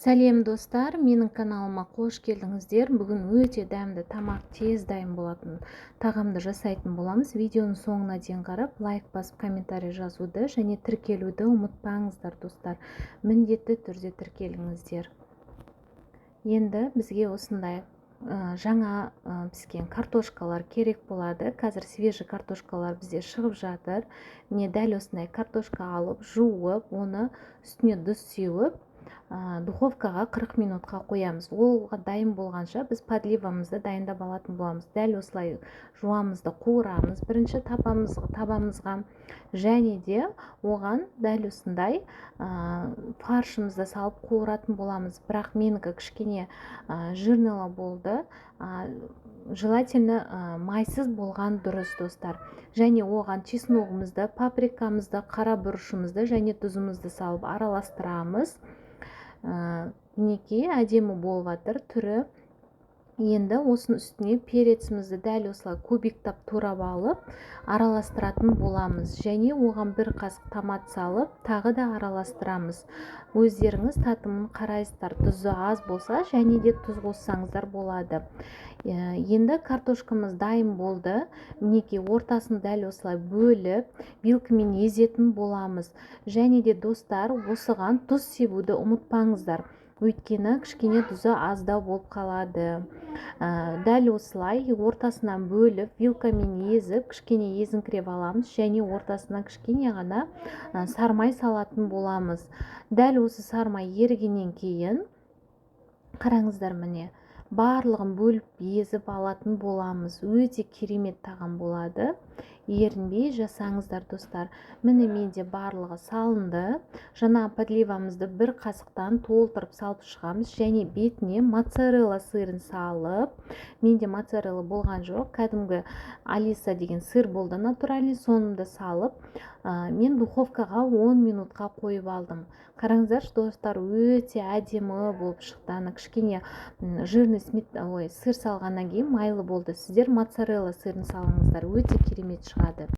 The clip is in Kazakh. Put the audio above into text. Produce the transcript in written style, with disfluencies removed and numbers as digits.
Сәлем, достар! Менің каналыма қош келдіңіздер! Бүгін өте дәмді тамақ, тез дайын болатын тағамды жасайтын боламыз. Видеоның соңына дейін қарап, лайк басып, комментарий жазуды және тіркелуді ұмытпаңыздар. Достар, міндетті түрде тіркеліңіздер. Енді бізге осындай жаңа піскен картошкалар керек болады. Қазір свежий картошкалар бізде шығып жатыр. Міне, дәл осындай картошка алып, жуып, оны үстіне тұз сеуіп, духовкаға 40 минутқа қоямыз. Ол дайын болғанша, біз подливамызды дайындап алатын боламыз. Дәл осылай жуамыз да, қуырамыз бірінші табамызға және де оған дәл осындай фаршымызды салып қуыратын боламыз. Бірақ менікі кішкене жирный болды. Желательно майсыз болған дұрыс, достар. Және оған чесногымызды, паприкамызды, қара бұрышымызды және тұзымызды салып араластырамыз. Мінекей, әдемі болып жатыр түрі. Енді осының үстіне перецімізді дәл осылай кубиктап турап алып, араластыратын боламыз. Және оған бір қасық томат салып, тағы да араластырамыз. Өздеріңіз татымын қарайсыздар, тұзы аз болса, және де тұз қоссаңыздар болады. Енді картошкамыз дайын болды. Мінекей, ортасын дәл осылай бөліп, вилкамен езетін боламыз. Және де, достар, осыған тұз себуді ұмытпаңыздар, өйткені кішкене тұзы аздау болып қалады. Дәл осылай ортасынан бөліп, вилкамен езіп, кішкене езіңкіреп аламыз және ортасына кішкене ғана сармай салатын боламыз. Дәл осы сармай ерігеннен кейін, қараңыздар, міне, барлығын бөліп, езіп алатын боламыз. Өте керемет тағам болады, ерінбей жасаңыздар, достар. Міне, менде барлығы салынды. Жаңа подливамызды бір қасықтан толтырып салып шығамыз және бетіне моцарелла сырын салып, менде моцарелла болған жоқ, кәдімгі Алиса деген сыр болды, натуральный, соны да салып, мен духовкаға 10 минутқа қойып алдым. Қараңыздаршы, достар, өте әдемі болып шықты. Ана кішкене жирный, ой, сыр салғаннан кейін майлы болды. Сіздер моцарелла сырын салыңыздар, өте керемет шығады.